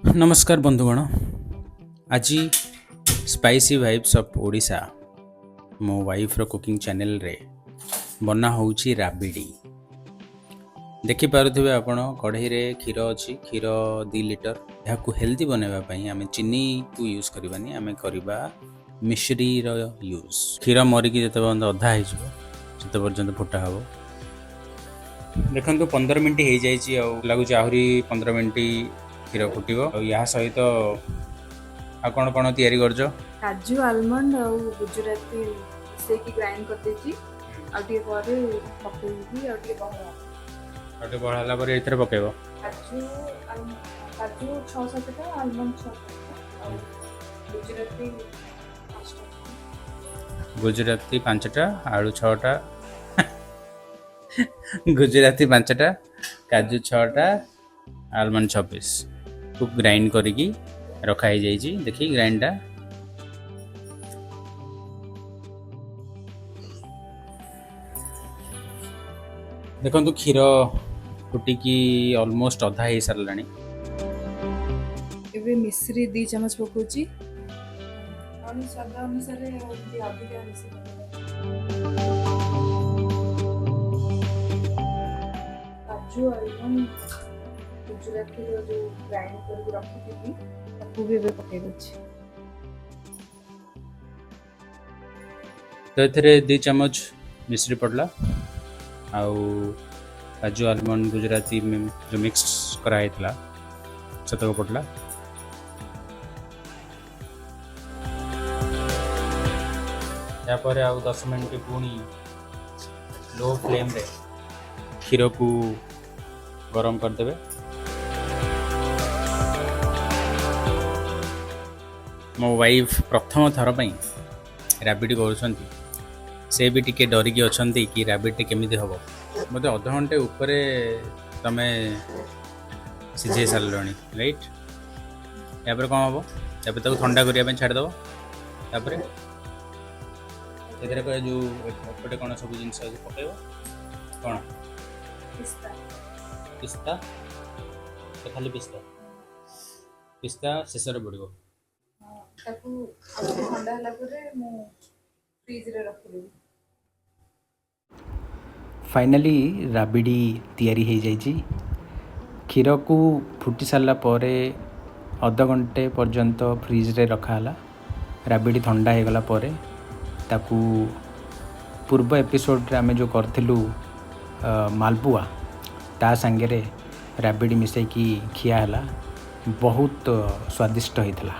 ନମସ୍କାର ବନ୍ଧୁଗଣ, ଆଜି ସ୍ପାଇସି ଭାଇବ୍ସ ଅଫ୍ ଓଡ଼ିଶା ମୋ ୱାଇଫ୍ର କୁକିଂ ଚ୍ୟାନେଲରେ ବନା ହେଉଛି ରାବିଡ଼ି। ଦେଖିପାରୁଥିବେ ଆପଣ, କଢ଼େଇରେ କ୍ଷୀର ଅଛି, କ୍ଷୀର 2 ଲିଟର। ଏହାକୁ ହେଲ୍ଦି ବନାଇବା ପାଇଁ ଆମେ ଚିନିକୁ ୟୁଜ୍ କରିବାନି, ଆମେ କରିବା ମିଶ୍ରିର ୟୁଜ୍। କ୍ଷୀର ମରିକି ଯେତେ ପର୍ଯ୍ୟନ୍ତ ଅଧା ହେଇଯିବ, ସେତେ ପର୍ଯ୍ୟନ୍ତ ଫୁଟା ହେବ। ଦେଖନ୍ତୁ, 15 ମିନିଟ୍ ହେଇଯାଇଛି ଆଉ ଲାଗୁଛି ଆହୁରି 15 ମିନିଟ୍ କ୍ଷୀର ଫୁଟିବ। ଆଉ ଏହା ସହିତ ଆଉ କ'ଣ କ'ଣ ତିଆରି କରୁଛ? କାଜୁ, ଆଲମଣ୍ଡ ଆଉ ଗୁଜୁରାତି ମିଶେଇକି ଗ୍ରାଇଣ୍ଡ କରିଦେଇଛି। ଆଉ ଟିକେ ପରେ ପକେଇବି, ଆଉ ଟିକେ ବହଳ ହବ। ଆଉ ଟିକେ ବହଳ ହେଲା ପରେ ଏଥିରେ ପକେଇବ। କାଜୁ ଛଅ ସାତଟା, ଆଲମଣ୍ଡ ଛଅ ସାତଟା ଆଉ ଗୁଜୁରାତି 5ଟା। ଗୁଜୁରାତି 5ଟା, ଆଳୁ 6ଟା, ଗୁଜୁରାତି 5ଟା, କାଜୁ 6ଟା, ଆଲମଣ୍ଡ 6 ପିସ୍ କୁ ଗ୍ରାଇଣ୍ଡ କରିକି ରଖା ହେଇଯାଇଛି। ଦେଖି ଗ୍ରାଇଣ୍ଡଟା। ଦେଖନ୍ତୁ, କ୍ଷୀର ଫୁଟିକି ଅଲମୋଷ୍ଟ ଅଧା ହେଇସାରିଲାଣି। ଏବେ ମିଶ୍ରି 2 ଚାମଚ ପକଉଛି। ପୁଣି ସ୍ୱାଦ ଅନୁସାରେ ଆଉ ଟିକେ ଅଧିକା ମିଶ୍ରି ପକେଇଦେବା। କାଜୁ, ଆଲମଣ୍ଡ, ଗୁଜୁରାତିର ଯୋଉ ଗ୍ରାଇଣ୍ଡ କରିକି ରଖିଥିଲି, ତାକୁ ବି ଏବେ ପକେଇ ଦଉଛି। ତ ଏଥିରେ 2 ଚାମଚ ମିଶ୍ରି ପଡ଼ିଲା ଆଉ କାଜୁ, ଆଲମଣ୍ଡ, ଗୁଜୁରାତି ଯେଉଁ ମିକ୍ସ କରାହେଇଥିଲା, ସେତକ ପଡ଼ିଲା। ତାପରେ ଆଉ 10 ମିନିଟ୍ ପୁଣି ଲୋ ଫ୍ଲେମ୍ରେ କ୍ଷୀରକୁ ଗରମ କରିଦେବେ। ମୋ ୱାଇଫ୍ ପ୍ରଥମ ଥର ପାଇଁ ରାବିଡ଼ି କରୁଛନ୍ତି। ସେ ବି ଟିକେ ଡରିକି ଅଛନ୍ତି କି ରାବିଡ଼ିଟି କେମିତି ହେବ। ବୋଧେ ଅଧଘଣ୍ଟେ ଉପରେ ତମେ ସିଝେଇ ସାରିଲଣି, ରାଇଟ୍? ତାପରେ କ'ଣ ହେବ? ତାପରେ ତାକୁ ଥଣ୍ଡା କରିବା ପାଇଁ ଛାଡ଼ିଦେବ। ତାପରେ ସେଥିରେ ଯେଉଁ ଏପଟେ କ'ଣ ସବୁ ଜିନିଷ ଅଛି ପକେଇବ? କ'ଣ? ପିସ୍ତା। ପିସ୍ତା ତ ଖାଲି ପିସ୍ତା, ପିସ୍ତା ଶେଷରେ ପଡ଼ିବ। ହଁ, ତାକୁ ଆଉ ଟିକେ ଥଣ୍ଡା ହେଲା ପରେ ମୁଁ ଫ୍ରିଜରେ ରଖିଦେବି। ଫାଇନାଲି ରାବିଡ଼ି ତିଆରି ହେଇଯାଇଛି। କ୍ଷୀରକୁ ଫୁଟି ସାରିଲା ପରେ ଅଧଘଣ୍ଟେ ପର୍ଯ୍ୟନ୍ତ ଫ୍ରିଜରେ ରଖାହେଲା। ରାବିଡ଼ି ଥଣ୍ଡା ହେଇଗଲା ପରେ ତାକୁ ପୂର୍ବ ଏପିସୋଡ଼ରେ ଆମେ ଯେଉଁ କରିଥିଲୁ ମାଲପୁଆ, ତା ସାଙ୍ଗରେ ରାବିଡ଼ି ମିଶାଇକି ଖିଆ ହେଲା। ବହୁତ ସ୍ୱାଦିଷ୍ଟ ହେଇଥିଲା।